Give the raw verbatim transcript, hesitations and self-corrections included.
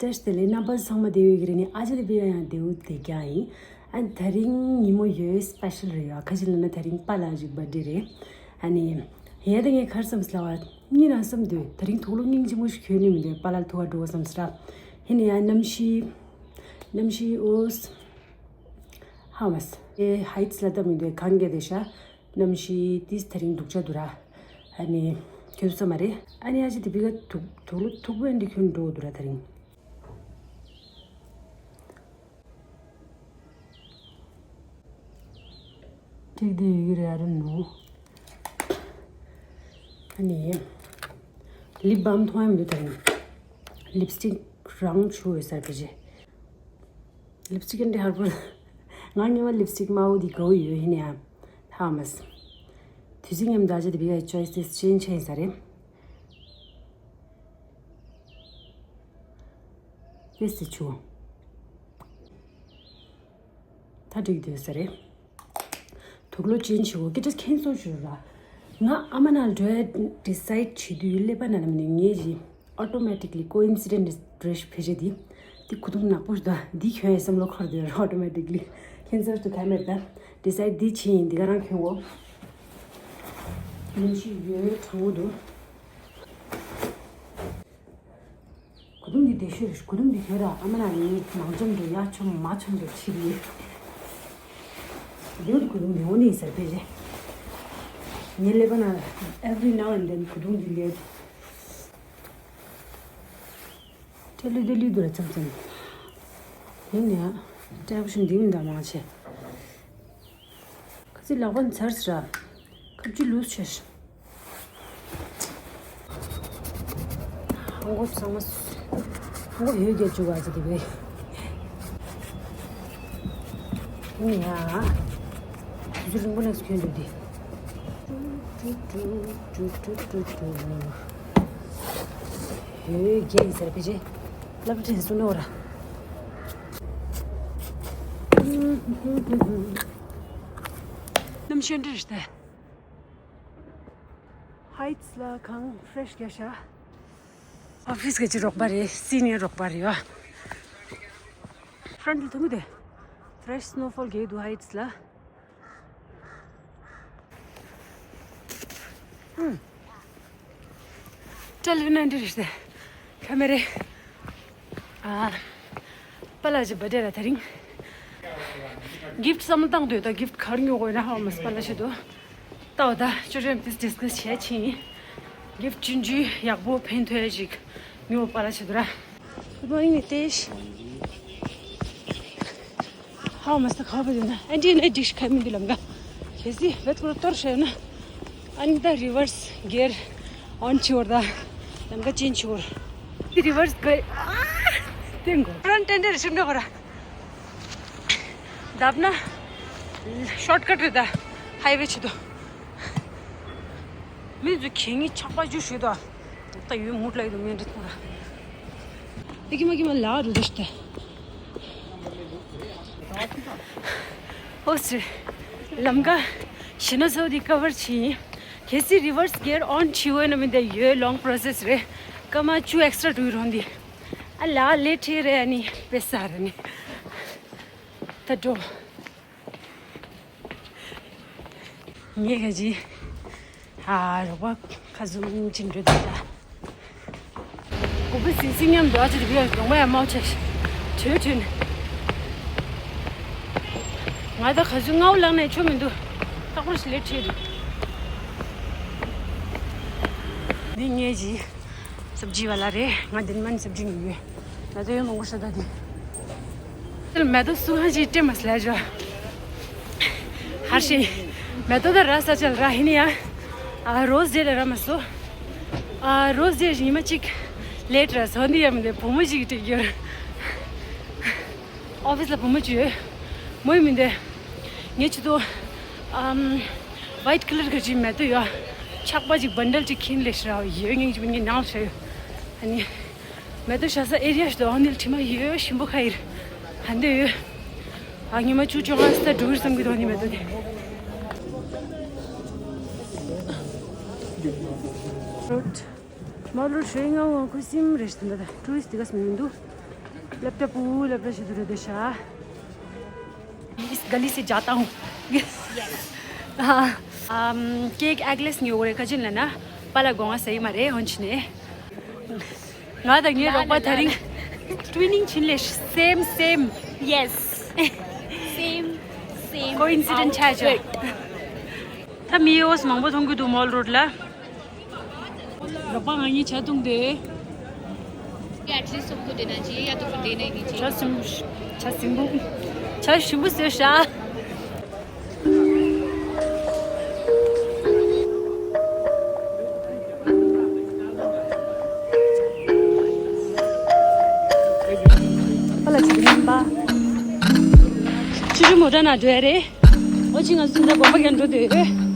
བཀྲ་ཤིས་བདེ་ལེགས། རྣམ་པ་ཚང་མ་བདེ་པོ་ཡོད་ཀྱི་རེད། ནི་ཨ་ཅག་དེ་བི་ཡ་ཡང་བདེ་པོ་བསྡད་ཀྱི་ཡིན། ཨ་ནི་དེ་རིང་ཉིན་མོ་ཡོད་སི་པེ་ཤལ་རེད་ཡ། ཁ་ཅིག་ལབ་ན་དེ་རིང་པཱ་ལགས་ཀྱི་བར་ཐ་ཌེ་རེད། ཨ་ནི་ཡ་ད་ངས་ག་རེ་བསམ་སོང་ལབ་པ། གཉིད་ན་བསམ་དུས་དེ་རིང་དུག་ལོག་སྙིང་རྗེ་མོ་ཞིག་གྱོན་ནི་མི་འདུག་པཱ་ལགས་ཐུག་ག་འགྲོ་བསམ་སོང་ར། ཡིན་ནའི་ཡ་གནམ་གཤིས་གནམ་གཤིས་ཨོ་ཧ་མ་སི་ཨེ་ཧའི་ཊི་ལ་ལྟ་མི་འདུག་གངས་རྒྱབ་དེ་ཤ། གནམ་གཤིས་ཏིས་དེ་རིང་སྡུག་ཅག་འདུག་ར། ཨ་ནི་ཁྱོད་ཚོ་ཚང་མ་རེད། ཨ་ནི་ཨ་ཅག་དེ་བི་ག་དུག་དུག་ལོག་ཐུག་པའི་འདི་གྱོན་འགྲོ་འདུག་ར་དེ་རིང་། ཅིག་དེ་ཡོད་ཀྱི་རེད་ཨ་རུ་ནུ། ཨ་ནི་ལིབ་བམ་མཐོང་ཡ་མི་འདུག་དེ་རིང་། ལིབ་སི་ཊིག་རང་བྱུགས་ཡོད་ས་རེད་ཕལ་ཆེར། ལིབ་སི་ཊིག་འདི་ཧར་པོ། ང་སྔོན་མ་ལིབ་སི་ཊིག་དམར་པོ་འདི་དགའ་པོ་ཡོད། ཡིན་ནའི་ཡ་ཧ་མ་སི། དུས་ཚོད་མཉམ་དུ་ཨ་ཅག་དེ་བི་ག་ཅོའི་སི་དེ་ཅེན་ཇི་ཆགས་ཡིན་ས་རེད། དེ་སི་ཆུ། ད་འགྲིག་འདུག་ས་རེད། དུག་ལོག་ཅེན་ཇི་བྱེད་དགོས་ཀི་ཏྲ་ཁེན་སེལ་ཞུ་ར། ང་ཨ་མ་ན་འགྲོ་ཡ་ཌི་སའིཌ་བྱེད་དུས་ཀླད་པ་ན་ལ་མི་ནི་ངེས་ཀྱི་ཨོ་ཊོ་མེ་ཊིག་ལི་ཀོ་ཨིན་སི་ཌེན་ཊི་ཌི་རེ་ཤི་ཕལ་ཆེར་འདི་འདི་གུ་དུང་ནག་པོ་ཞིག་འདུག་འདི་གྱོན་ཡ་བསམ་བློ་འཁོར་འདུག་ཨོ་ཊོ་མེ་ཊིག་ལི་ཁེན་སེལ་ཏུ་ག་མེད་ད། ཌི་སའིཌ་འདི་བྱེད་ཡིན། འདི་ག་རང་གྱོན་གོ། གནམ་གཤིས་ཡོད་གྲང་མོ་འདུག་གུ་དུང་འདི་བདེ་ཤོས་རེད། གུ་དུང་འདི་གྱོན་ར་ཨ་མ་ན་ངའི་ནང་འཇམ་འདུག་ཡ་ཆོམ་མ་ཆོམ་འདུག་ཕྱི་ལི། འདི་གུ་དུང་འདི་འོ་ནི་ཟེར་ཕལ་ཆེར། ངའི་ཀླད་པ་ན་every now and then གུ་དུང་འདི་ལས། ཏྲེ་ལི་ཏྲེ་ལི་འདུག་ར་མཚམས་མཚམས། ཡིན་ནའི་ཡ་ཏྲེ་བུ་ཤིང་འདི་མི་འདྲ་མང་ཆེ། ཁ་ཚིག་ལག་པ་འཚར་སི་ར། ཁ་ཆུ་ལུས་ཆེ་ཤི། ཧང་གོ་ཚང་མ་སུ། ཧང་གོ་ཡོད་རྒྱ་ཆུ་བ་ཅི་དེ་བས། ཡིན་ནའི་ཡ། དུས་ཚོད་རིང་པོ་ནས་སུ་གྱོན་འདུག་དེ། ཡོད་རྒྱ་ཡིན་ཟེར་ཕལ་ཆེར། ལབ་དྲན་སུ་ནོ་ར། གནམ་གཤིས་འདི་རེད་དེ། ཧའི་ཊི་ལ་གངས་ཧྥི་རེ་ཤི་རྒྱག་ཤག་ཨོ་ཕི་སི་གི་ཅི་རོགས་པ་རེད། སི་ནི་ཡར་རོགས་པ་རེད་ཡ། ཧྥྲན་ཊི་ལ་ཐུང་གི་དེ། ཧྥི་རེ་ཤི་སི་ནོ་ཕོལ་རྒྱག་འདུག་ཧའི་ཊི་ལ། ཨུམ། ཊེ་ལི་ཝི་ན་འདི་རེད་དེ། ཁ་མེ་རེ། ཨ། པཱ་ལགས་ཀྱི་བར་ཐ་ཌེ་ར་དེ་རིང་། གིཕ་ཊི་བསམ་བློ་བཏང་དུས་ད་གིཕ་ཊི་ག་རེ་ཉོ་དགོས་ན་ཧ་མ་སི་པཱ་ལགས་ཆེད་དུ། ལྟ་བ་ད་ཅོ་ཅོ་ཡང་ཏིས་ཌིས་ཀ་སི་བྱས་ཕྱིན། གིཕ་ཊི་ཆུང་ཆུང་ཡག་པོ་ཕན་ཐོགས་ཡ་ཞིག་ཉོ་པཱ་ལགས་ཆེད་དུ་ར། Good morning, Nitesh. ཧ་མ་སི་ཁ་བ་ཡོད་ན་ཨན་ཊི་ནའི་ཌིཤ་ཁ་མི་འདི་ལམ་ག་གལ་སྲིད་བེད་ཁོ་ར་གཏོར་ཤེས་ན། ཨ་ནི་ད་རི་ཝར་སི་གེར་ཨོན་བྱེད་བར་ད་ལམ་ཀ་ཅེན་ཇི་བྱེད་བར། འདི་རི་ཝར་སི་གེར་ཨ་ཏེང་གོ་ཧྥྲན་ཊི་ཊེན་ཌར་ཤིབ་འགྲོ་བར། འདབ་ན་ཤོར་ཊི་ཀཊ་རེད་ད། ཧའི་ཝེ་ཆེད་དུ། མི་ཚོ་ཁྱེད་ངའི་ཆག་པ་ཇུ་ཞུས་དོ། ད་ཡོད་མུད་ལ་ཡོད་མེད་འདྲི་ཐུང་ར། ཏི་ཀི་མ་ཀི་མ་ལ་རུ་རེ་ཤི་ཏེ། ཨོ་སི། ལམ་ཀ་ཤི་ན་སོ་དི་ཀ་བར་ཕྱིན། གལ་སྲིད་རི་ཝར་སི་གེར་ཨོན་བྱེད་འོས་ན་མི་འདི་ཡོད་ལོང་པྲོ་སེ་སི་རེད། སྐར་མ་བཅུ་ཨེག་སི་ཊ་འགྲོ་གི་རུང་འདི། ཨ་ལ་ལེ་ཊི་རེད་ཨ་ནི་པེ་ས་ར་ནི། ད་འགྲོ། ངས་ག་ཅི། ཨ་རོགས་པ་ཁ་ཟུམ་ཅིག་འགྲོ་དང་ད། གོ་པི་སིང་སིང་མཉམ་དུ་ཨ་ཅི་རི་བི་ཡ་གདོང་པ་ཡ་མའོ་ཆེ་ཤི། ཐོན་ཐོན། ང་ད་ག་ཚོད་ངའོ་ལངས་ནས་ཆོ་མི་འདུག་རྟག་པར་ཞིག་ལེ་ཁྲིད་འདུག་འདི་ངས་ཅི། སབ་ཇི་བ་ལ་རེད། ང་འདི་མན་སབ་ཇི་ཉོས་ཡོད། ང་ཚོ་ཡོད་མང་པོ་ཤ་ད་དེ། དེ་ལ་མེ་ཏོག་སུ་ཧ་ཅི་སྤྲད་མ་སླེབས་ཞོ། ཧར་ཤེ། མེ་ཏོག་ད་ར་ས་ཆ་ལ་ར་ཧི་ནི་ཡ། ཨ་རོ་སི་ཌེ་ལ་ར་མ་སོ། ཨ་རོ་སི་ཌེ་ཉི་མ་གཅིག་ལེ་ཊི་ར་སོ་འདི་ཡ་མི་འདི་བུ་མོ་ཞིག་སྤྲད་ཡོད། ཨོ་ཕི་སི་ལ་བུ་མོ་གཅིག་ཡོད། མོ་ཡི་མི་འདི། ངས་ཆུ་ཏོ། ཨམ། ཝའིཊ་ཀ་ལར་གི་ཅིག་མེ་ཏོག་ཡོད། ཆག་པ་ཅིག་བན་ཌལ་ཅིག་ཁྱིན་ལེ་ཤི་ར་ཡོད་ངེས་ཅིག་མི་ངའི་ནང་ལ་ཤ་ཡོད། ཨ་ནི། མེ་ཏོག་ཤ་ས་ཨེ་རི་ཡ་ཞིག་ཏུ་ཨོ་ནིལ་ཁྲི་མ་ཡོད་ཞིམ་པོ་ཁ་ཡིར། ཧན་དེ་ཡོད། ཨ་ཉི་མ་བཅུ་བཅོ་ལྔ་སི་ད་འགྲོ་གི་བསམ་གི་འདུག་ཨ་ནི་མེ་ཏོག་དེ། རོད། མ་རོད་ཧྲེ་ང་བ་ཁུ་སིམ་རེ་ཞིག་ད་ད་ཊུ་རི་སི་ཊི་ག་སི་མི་འདུག་ལབ་ཏེ་པུ་ལབ་ར་ཞིག་ཏུ་རེད་དེ་ཤ། इस गली से जाता हूँ। हाँ। अम, केक एगलेस नहीं हो रहे खजिन लेना। पाला गोवा सही मारे होंचने। ང་དང་ངའི་རོགས་པ་དེ་རིང་ཊུ་ཝི་ནིང་ཕྱིན་ལེ། Same, same. Yes. Same, same. Coincidence ཆགས་བྱུང་། ད་མི་ཡོས་མང་པོ་མཐོང་གི་འདུག་མོལ་རོཌ་ལ། རོགས་པ་ང་གཉིས་ཇ་འཐུང་དེ། एटलीस्ट सबको देना चाहिए या तो फिर देना ही नहीं चाहिए। ཇ་ཞིམ་ཇ་ཞིམ་པོ་ཇ་ཞིམ་པོ་ཟོས་ཤག་ཁ་ལག་ཅིག་ལེན་པ། ཕྱི་དྲོ་མོ་ཊ་ནང་འགྲོ་ཡ་རེད། ཨོ་ཅི་ང་ཚོ་འདྲ་དགོན་པ་གན་འགྲོ་འདོད་ཡོད།